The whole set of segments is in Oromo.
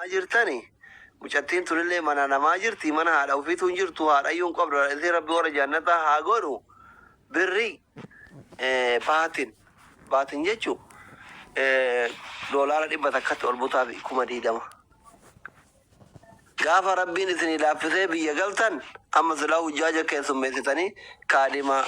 Jirtani mucattiin tunillee mana namaa jirti, mana haadha ofiitu hin jirtu, haadhayyuu hin qabdu. Haadha isii Rabbi warra jannataa haa godhu. Birrii baatin baatin jechuu doolaara 100tti ol butaa fi 20,000. Gaafa Rabbiin isinii laaffisee biyya galtan, amma silaa hujjaaja keessummeessitanii kaadima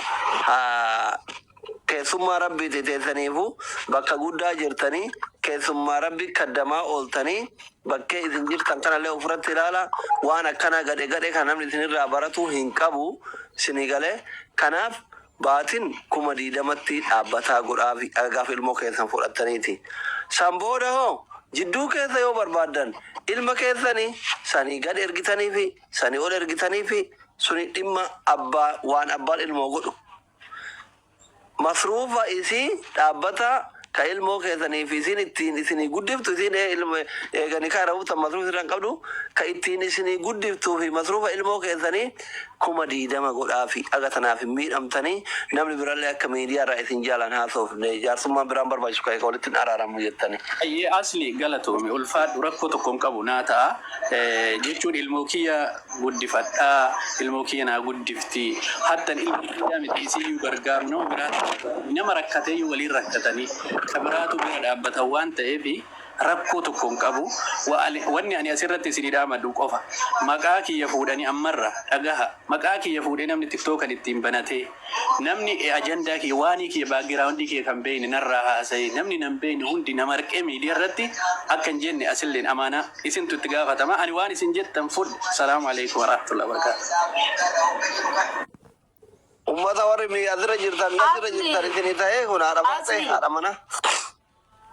keessummaa Rabbiiti teessaniifuu bakka guddaa jirtanii, keessummaa Rabbi kaddamaa ooltanii, bakkee isin jirtan kanallee ofirratti ilaala. Waan akkanaa gadhe gadhe kan namni isinirraa baratuu hin qabu isinii galee. Kanaaf baatin 20,000tti dhaabbataa godhaafi gaafa ilmoo keessan fudhattaniiti. San booda hoo jidduu keessa yoo barbaaddan ilma keessanii sanii gad ergitaniifi sanii ol ergitaniifi, suni dhimma abbaa, waan abbaan ilmoo godhu. Masruufa isii dhaabbata ka ilmoo keessanii fi isiin ittiin isinii guddiftu, isiin ilma eega nikaa irra buuftan masruufa irra hin qabdu, ka ittiin isinii guddiftuu fi masruufa ilmoo keessanii 20,000 godhaafi. Aga tanaaf hin miidhamtanii, namni birallee akka miidiyaa irraa isin jaalan haasofne, jaarsummaan biraan barbaachisu ka eega walitti hin araaramu jettani. Hayyee Asli, galatoomi, ulfaadhu. Rakkoo tokko hin qabu, naa ta'a jechuun ilmoo kiyya guddifadha, ilmoo kiyya naa guddifti, hattan ilmoo kiyyaa miti isiiyyuu gargaaru, nama biraatu, nama rakkateeyyuu waliin rakkatanii ka biraatu bira dhaabbatan waan ta'eef rakkoo tokko hin qabu. Wanni ani asirratti isinii dhaamadhu qofa, maqaa kiyya fuudhanii, ammarra dhagaha, maqaa kiyya fuudhee namni TikTokan ittiin banatee, namni ajandaa kiyya, waanii kiyya, backgroundii kiyya kan beekne narraa haasa'e, namni nan beekne hundi na marqee miidiyaa irratti akka hin jenne asilleen amaanaa isintu itti gaafatama. Ani waan isin jettan fudhe. Salaamu alaikum warahmatullahi wabarakatuh. Ummata warri asirra jirtan, asirra jirtan, isinii ta'ee kun haadha baatee Asli. Haadha mana.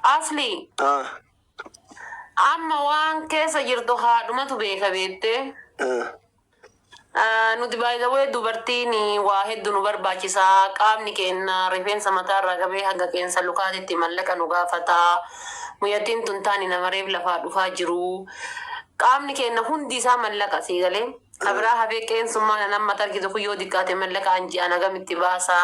Asli. Amma waan keessa jirtu haadhumatu beeka, beektee. Nuti baay'ee dubartiin waa hedduu nu barbaachisa. Qaamni keenya rifeensa mataarraa qabee hanga qeensa lukaatitti mallaqa nu gaafata. Muyyattiin tun taani nama reef lafaa dhufaa jiru. Qaamni keenya hundi isaa mallaqa, sii galee. Kabiraa hafee qeensummaa nan amma tarkitu kun yoo diqqaate mallaqa an ji'aan hagamitti baasa.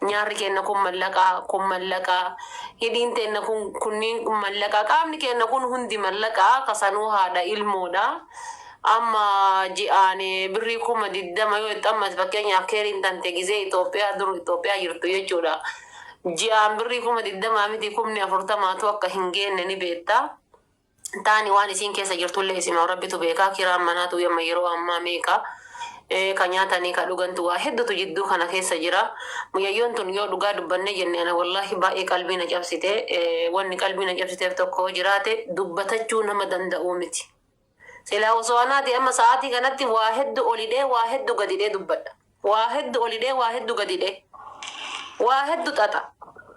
Nyaarri keenya kun mallaqa, kun mallaqa. Hidhiin teenya kun kunniin mallaqa. Qaamni keenya kun hundi mallaqa. Kasanuu haadha ilmoodha. Amma ji'aan birrii 20,000 yoo itti ammas, fakkeenyaaf keeriin tante gizee Itoophiyaa dur Itoophiyaa jirtu jechuudha. Ji'aan birrii 20,000 miti, 40,000tu akka hin geenne ni beekta. Taani waan isiin keessa jirtullee isima Rabbitu beekaa. Kiraan manaatu amma yeroo ammaa meeqa? Ka nyaatanii ka dhugantu waa hedduutu jidduu kana keessa jira. Muyayyoon tun yoo dhugaa dubbannee jenne, ana wallaahi baay'ee qalbii na cabsite. Wanni qalbii na cabsiteef tokko jiraate, dubbatachuu nama danda'uu miti. Silaa osoo anaati amma sa'aatii kanatti waa hedduu olidhee, waa hedduu gadidhee dubbadha. Waa hedduu olidhee, waa hedduu gadidhee. Waa hedduu xaxa.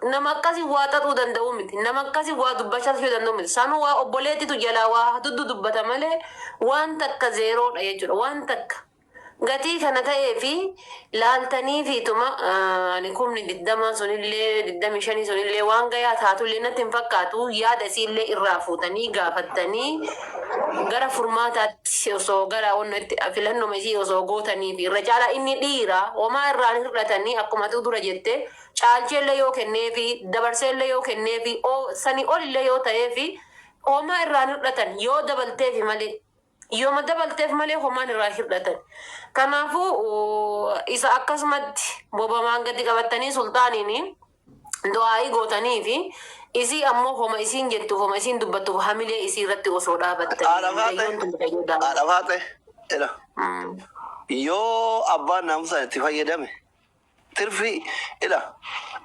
Nama akkasii waa xaxuu danda'uu miti. Nama akkasii waa dubbachuu danda'u miti. Sanuu waa obboleettitu jalaa waa haduddu dubbata malee waan takka zerodha jechuudha. Waan takka. Gatii kana ta'ee fi laaltanii fiituma ani 20,000 sunillee, 25 sunillee waan gayaa taatullee natti hin fakkaatu. Yaada isiillee irraa fuutanii gaafattanii gara furmaataatti osoo gara onnootti filannoo isii osoo gootanii fi irra caalaa inni dhiira homaa irraan hir'atanii, akkuma ati dura jette, caalcheellee yoo kenneefi, dabarseellee yoo kenneefi, sanii olillee yoo ta'eefi homaa irraan hir'atan yoo dabalteefi malee. Yooma dabalteef malee homaan irraa hir'atan. Kanaafuu isa akkasumatti bobamaan gadi qabattanii sulxaaniin du'aa'ii gootanii fi isii ammoo homa isiin jettuuf, homa isiin dubbattuuf hamilee isii irratti osoo dhaabattanii Haadha faate. mudayyoon tun mudayyoo daawwatu. Haadha faate. Ila. Yoo abbaan naamusa itti fayyadame tirfii ila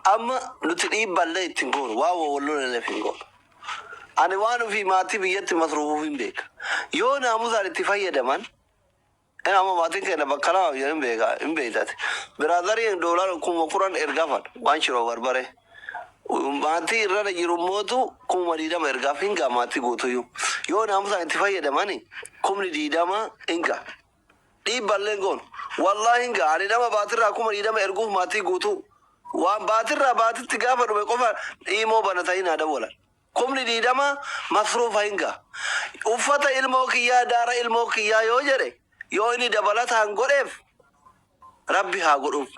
amma nuti dhiibballee ittiin goonu, waan wawwalloon hin goonu. Ani waan ofii maatii biyyatti masruufuuf hin beeka. Yoo naamusaan itti fayyadaman, ina amma maatiin keenya bakka lama biyya hin beeka, hin beektate. Brotheriin doolaara 10,000 ergafan waan shiroo barbare. Maatii irra jiru mootu 20,000 ergaaf hin gaa maatii guutuyyuu. Yoo naamusaan itti fayyadaman 20,000 hin gaa. Dhiibballee hin goonu. Wallaahi hin gaa. Ani nama baatirraa 20,000 erguuf maatii guutuu. Waan baatirraa baatitti gaafa dhume qofa dhiimoo banatanii naa dawwalan. 20,000 masruufa hin gaa. Uffata ilmoo kiyyaa, daara ilmoo kiyyaa yoo jedhe, yoo inni dabalataan godheef, Rabbi haa godhuuf.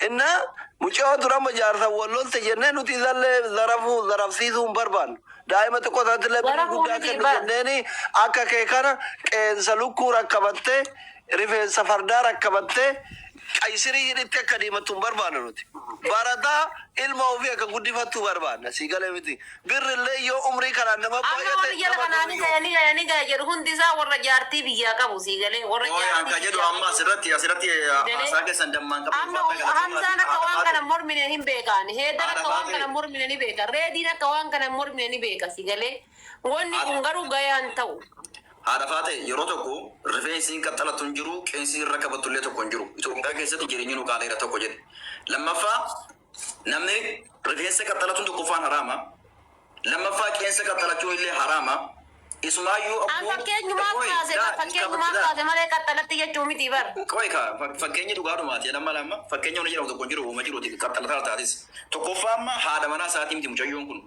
Innaa mucayyoo durama jaarsa wal lolte jennee nuti isallee zarafuu zarafsiisuu hin barbaannu. Daa'ima xiqqoo isaatti illee birrii Zarafuu guddaa miti kennu bar. jenneeni akka kee kana qeensa lukkuu rakkabattee, rifeensa fardaa rakkabattee, qaysirii hidhitti akka deemattu hin barbaannu nuti. Barataa ilma ofii akka guddifattu barbaanna. Sii galee miti. Birrillee yoo umrii kanaan nama Amma baay'ate warri jala nama kanaa ni birrii gaya, ni gaya, ni gaya jedhu hundi isaa warra jaartii biyyaa qabu, sii galee, warra Ooy jaartii hanka jedhu biyyaa amma qabu. asirratti Galee. haasaa keessan dammaan qabu. Amma Hamzaan akka waan kana mormine hin beekan. Heedan akka waan kana mormine ni beeka. Reediin akka waan kana mormine ni beeka, si galee. Wanni kun garuu gayaan ta'u. Haadha Faate, yeroo tokko rifeensi hin qaxxalatu hin jiru, qeensi irra qabattu illee tokko hin jiru. Itoophiyaa keessatti jireenyi nu qaaleera tokko jedhe. Lammaffaa, namni rifeensa qaxxalatuun tokkoffaan haraama. Lammaffaa, qeensa qaxxalachuun illee haraama. Isumaayyuu An ammoo fakkeenyumaaf Qoy, kaase, daa, fakkeenyumaaf kaase malee qaxxalatti jechuu miti bar. Qoy ka fakkeenyi dhugaadhumaati lama lama fakkeenya wani jedhamu tokko hin jiru, uuma jiruuti qaxxalataa taatis. Tokkoffaa, amma haadha manaa isaatii miti mucayyoon kun.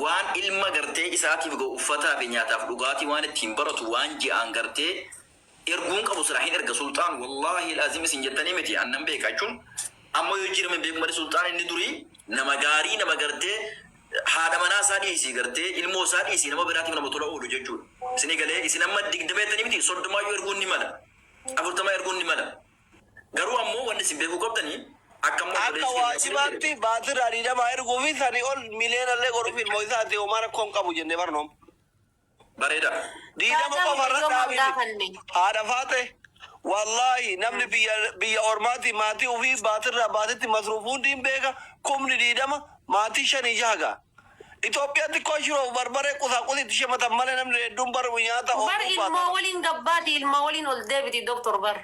Waan ilma gartee isaatiif ga'u, uffataa fi nyaataaf dhugaatii waan ittiin baratu, waan ji'aan gartee erguun qabu sira hin erga Sulxaan. Wallaahi laazim isin jettanii miti, annan beeka jechuun amma yoo jirame beeku malee, Sulxaan inni durii nama gaarii, nama gartee haadha manaa isaa dhiisii, gartee ilmoo isaa dhiisii, nama biraatiif nama tola oolu jechuudha. Isinii galee? Isin amma 20 jettanii miti, 30 iyyuu erguun ni mala. 40 erguun ni mala. Garuu ammoo wanni isin beekuu qabdanii akka ammoo Akka obboleessi keenya waajibaatti baatirraa 20 erguu fi sanii ol miliyoonallee godhuuf ilmoo isaati homaa rakkoo hin qabu jennee barnoom. Bareeda. 20 Taataa qofa irra mucayyoo maal dhaabini. gaafanne? Haadha Faate, wallaahi namni biyya ormaati maatii ofii baatirraa baatitti masruuf hundi hin beeka, kumni 20 maatii shanii jaha ga'a. Itoophiyaatti koo shiroo barbaree qusaaqusiitti shamatan malee namni hedduun baru nyaata Bar oofuu ilmoo baata. waliin gabbaati, ilmoo waliin ol deebiti, doktor, bar.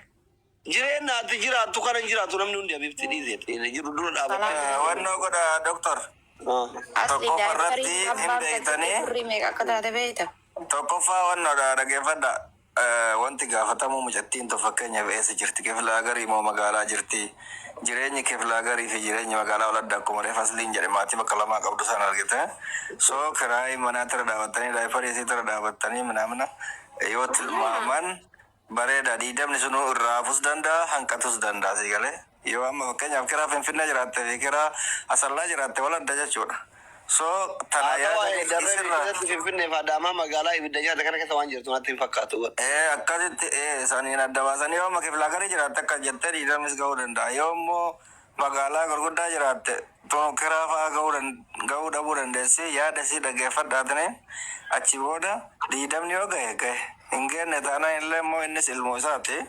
Jireenya ati jiraattu kana hin jiraattu namni hundi, abibti dhiisee jiru dura dhaabattee. Wannoo godha, doktor. Asli Tokkoffaa daayipparii irratti hin abbaan galchite beektanii. birrii meeqa akka taate beekta? Tokkoffaa, wannoodha, dhageeffadha. Wanti gaafatamu mucattiin tokko fakkeenyaaf eessa jirti? Kiflaa garii moo magaalaa jirti? Jireenyi kiflaa garii fi jireenyi magaalaa wal adda, akkuma reef Asliin jedhe, maatii bakka lamaa qabdu sana argite. So kiraayii manaatti irra dhaabattanii, daayipparii isiitti irra dhaabattanii minaamina yoo tilmaaman bareeda. 20ni sunuu irraa hafus danda'a, hanqatus danda'a, si galee. Yoo amma fakkeenyaaf kiraa Finfinnee jiraatte fi kiraa Asallaa jiraatte wal adda jechuudha. So tana Haasawaa yaada darree isirraa. keessatti Finfinnee fi Adaamaa magaalaa ibidda nyaata kana keessa waan jirtu natti hin fakkaatu. Ee, akkasitti saniin adda baasanii, yoo amma kiflaa garii jiraatte akka jettee 20nis ga'uu danda'a. Yoo immoo magaalaa gurguddaa jiraatte tun kiraa fa'aa ga'uu dhabuu dandeessi. Yaada isii dhaggeeffadhaatini achi booda 20ni yoo gahe gahe, hin geenne taanaan illee immoo innis ilmoo isaati.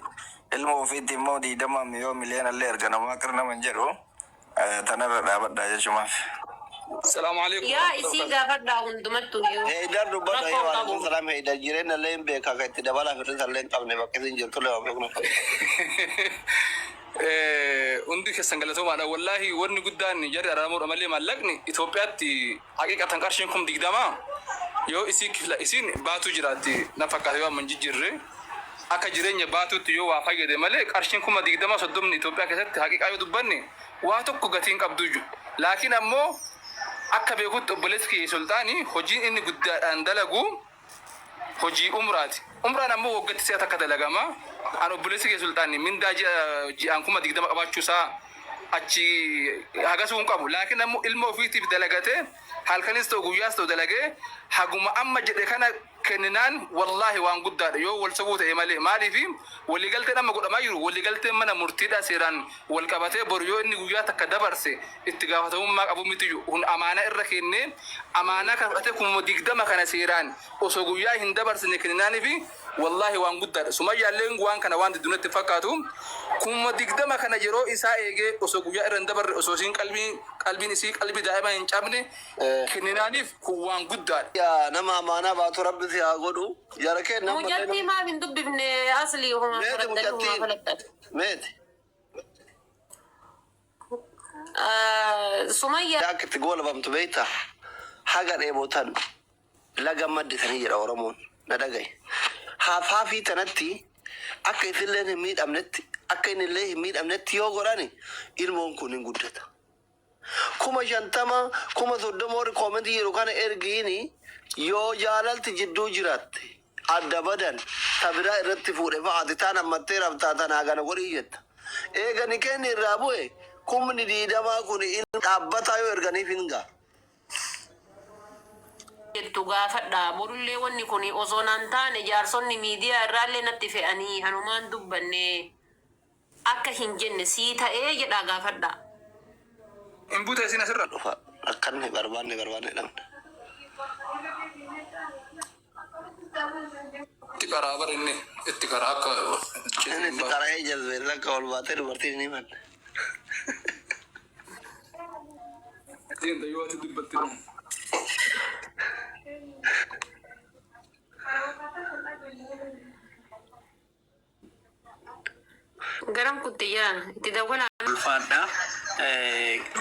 Ilmoo ofiitti immoo 20 yoo miliyoona illee erga namaa qir nama hin jedhu, tanarra dhaabadhaa jechumaaf. Salaamu alaikum Yaa warahmatullahi isii wabarakatuh. gaafadhaa hundumattu iyyuu. Heydar, dubbadha. Rakkoon Yoo qabu. alaikum salaam. Heydar jireenya illee hin beekaa, kan itti dabalaa firrisa illee hin qabne, bakka isin jirtu illee waan beeknu. Hundi keessan galatoomaadha. Wallaahi wanni guddaan jarri araaramuudha malee maallaqni Itoophiyaatti haqiqatan qarshiin 20,000 yoo isii kifla isiin baatuu jiraatti na fakkaata, yoo amma hin jijjiirre akka jireenya baatuutti yoo waa fayyade malee, qarshiin 20,000 30ni Itoophiyaa keessatti haqiqaa yoo dubbanne waa tokko gatiin qabdu iyyuu. Laakiin ammoo akka beekutti obboleessi kiyya Sulxaanii hojiin inni guddaadhaan dalagu hojii umraati. Umraan ammoo waggaatti si'a takka dalagama. An obboleessi kee Sulxaanni mindaa ji'a ji'aan 20,000 qabaachuusaa achi hagasuu hin qabu. Laakiin ammoo ilma ofiitiif dalagatee, halkanis ta'u guyyaas ta'u dalagee, haguma amma jedhe kana kenninaan wallaahi waan guddaadha, yoo wal sobuu ta'e malee. Maaliif waliigalteen amma godhamaa jiru, waliigalteen mana murtiidha seeraan wal qabatee, boru yoo inni guyyaa takka dabarse itti gaafatamummaa qabu miti. Kun amaanaa irra kennee, amaanaa kana fudhatee 20,000 kana seeraan osoo guyyaa hin dabarsine kenninaanii fi wallaahi waan guddaadha. Sumayyaalleen waan kana waan diddunatti fakkaatu, 20,000 kana yeroo isaa eegee osoo guyyaa irra hin dabarre, osoo isiin qalbiin isii qalbii daa'imaa hin cabne kenninaaniif kun waan guddaadha. Yaa nama amaanaa baatu rabbi si haa godhu. Jara kee nama Mucattii maaf hin dubbifne, Asli? Homaa Meeti falaxxanii homaa mucattiin. falaxxatu. Meeti. Sumayyaa. Akka itti goolabamtu beektaa? Haga dheebotan laga madditanii jedha Oromoon. Na dhagaye. Haafaafii tanatti akka isilleen hin miidhamnetti, akka inni illee hin miidhamnetti yoo godhani ilmoon kun hin guddata. 50,000, 30,000 warri koomentii jiru kana ergiini, yoo jaalalti jidduu jiraatte adda badan, ta biraa irratti fuudhe fa'aati taan ammattee raftaa tanaa gana godhii jetta. Eegani kenni irraa bu'e. 20,000 kun ilma dhaabbataa yoo erganiif hin ga'a. Jettu gaafadha. Borullee wanni kun osoo naan taane jaarsonni miidiyaa irraallee natti fe'anii anumaan dubbanne akka hin jenne sii ta'ee jedhaa gaafadha. Hin buute isin asirra. Dhufa akkanni barbaanne barbaanne dhabne. Itti qaraa bara inni itti qaraa akka. Inni itti qara'ee jazbeen akka ol baatee dubartiin hin himanne. Yoo ati dubbatte. Garam kutte jiran itti dawwalaa. Ulfaadha.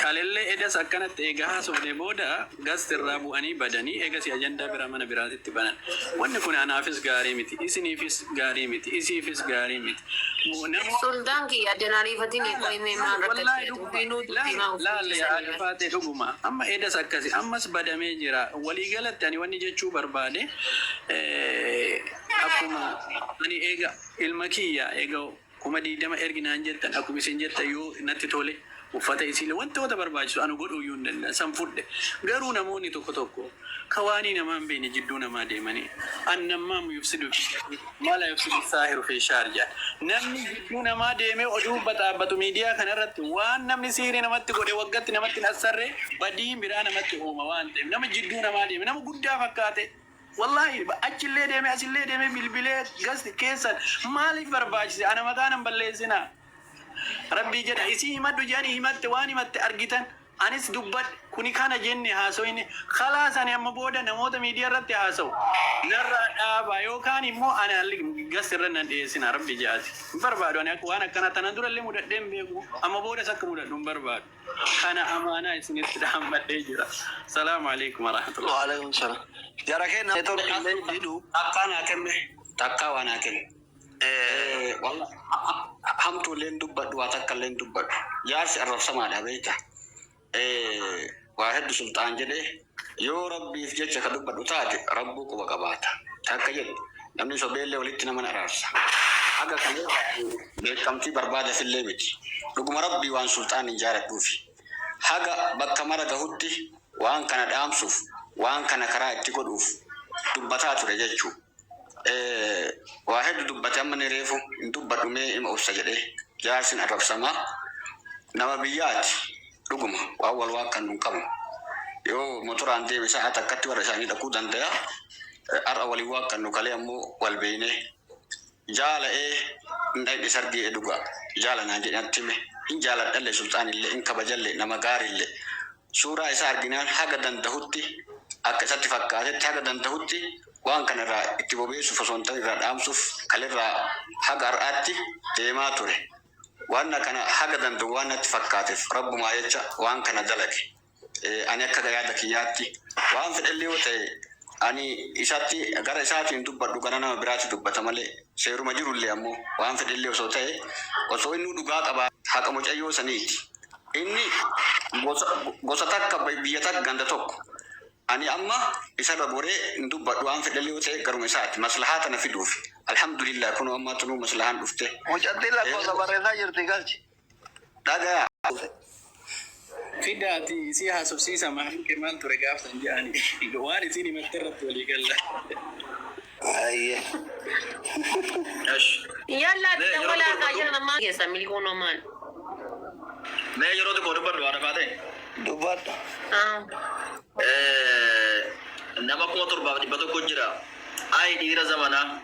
Kalellee edas akkanatti eega haasofne booda gast irraa bu'anii badanii eegas ajandaa biraa mana biraatitti banan. Wanni kun anaafis gaarii miti, isiniifis gaarii miti, isiifis gaarii miti. Sultaan kiyya addan ariifatini qoyimee maal Wallaahi rakkate dubbiinuu dubbii maa dhuguma laalle uffisiisanii. Haadha dhuguma amma edas akkasi ammas badamee jira. Waliigalatti ani wanni jechuu barbaade, akkuma ani eega ilma kiyya eega 20,000 erginaan jettan, akkuma isin jettan yoo natti tole, uffata isiilee wantoota barbaachisu anu godhuu iyyuu hin danda'a san fudhe. Garuu namoonni tokko tokko kawaanii namaa hin beekne jidduu namaa deemanii annammaa yufsidu mala yufsidu saahiru fi shaarjaa, namni jidduu namaa deemee oduu baxaabbatu miidiyaa kanarratti waan namni siirii namatti godhe waggatti namatti hin assarre badii biraa namatti uuma waan ta'eef, nama jidduu namaa deeme nama guddaa fakkaate, wallahi achillee deeme asillee deeme bilbilee gasti keessan maaliif barbaachise? Ana maqaa nan balleessinaa. Rabbii jedha, isii himadhu jedhanii himatte, waan himatte argitan, anis dubbadhe, kuni kana jenne haasoyne, khalaas. Ani amma booda namoota miidiyaa irratti haasa'u narraa dhaaba yookaan immoo ana gas irra nan dhiyeessina. Rabbi jaati hin barbaadu. Ani akka waan akkana tanan durallee mudadhee hin beeku, amma boodas akka mudadhu hin barbaadu. Kana amaanaa isinitti dhaammadhee jira. Salaamu alaikum warahmatullahi. Waalaikum salaam. Jara keenya network illee didhu. Takkaa naa kenne, takkaa waa naa kenne. Hamtuu illee dubbadhu, waa takka illee dubbadhu. Jaarsi arrabsamaadha beekta. Waa hedduu sulxaan jedhee, yoo rabbiif jecha ka dubbadhu taate rabbuu quba qabaata. Takka jedhu namni sobeellee walitti nama araarsa. Haga kana beekamtii barbaadafillee miti. Dhuguma rabbii waan sulxaan hin jaaladhuufi. Haga bakka mara gahutti waan kana dhaamsuuf, waan kana karaa itti godhuuf dubbataa ture jechuu. Waa hedduu dubbate, amma ni reefu hin dubbadhu, mee ima obsa jedhee. Jaarsin arrabsamaa nama biyyaati, dhuguma waan wal waan kan nun qabnu. Yoo motoraan deeme sa'a takkatti warra isaanii dhaquu danda'a. Har'a waliin waan kan nu kalee ammoo wal beeynee jaala'ee hin dhaqne sargii dhugaa jaala naan jedhe natti hime. Hin jaaladhallee, sulxaanillee hin kabajallee, nama gaariillee. Suuraa isaa arginaan haga dandahutti, akka isatti fakkaatetti, haga dandahutti waan kanarraa itti bobeessuuf osoo hin ta'in irraa dhaamsuuf kalirraa haga har'aatti deemaa ture. Waan kana haga danda'u waan natti fakkaateef rabbumaa jecha waan kana dalage. Ani akka yaada kiyyaatti waan fedhellee yoo ta'e ani isatti gara isaatiin dubbadhu, gara nama biraatti dubbata malee seeruma jirullee ammoo waan fedhellee osoo ta'e, osoo inni dhugaa qabaa, haqa mucayyoo saniiti. Inni gosa takka, biyya takka, ganda tokko. Ani amma isarra goree hin dubbadhu, waan fedhellee yoo ta'e garuma isaati. Maslahaa tana fiduuf. Alhamdulillah, kunoo ammaa tunuu maslahaan dhufte. Mucattiin lakkoofsa barreessaa jirti, galchi. Dhagaa. Fidaati isii haasofsiisa, maaliin kee maal ture gaafsan jedhani waan isiin himatte irratti walii galla. Ayyee. Yalla Mee yeroo dawwalaa tokko kaa jiran ammaa keessa milikuun maal? Mee yeroo tokko dubbadhu, haadha baatee. Dubbadhu. Nama 7100 jira. Ay dhiira zamanaa,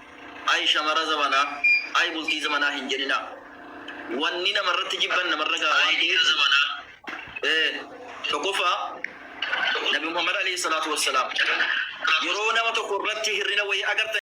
ay shamara zamanaa, ay bultii zamanaa hin jedhina. Wanni namarratti jibban namarra gahaa waan ta'eef. Tokkoffaa, Nabi Muhammad alayhi salaatu wassalaam yeroo nama tokko irratti hirrina wayii agartan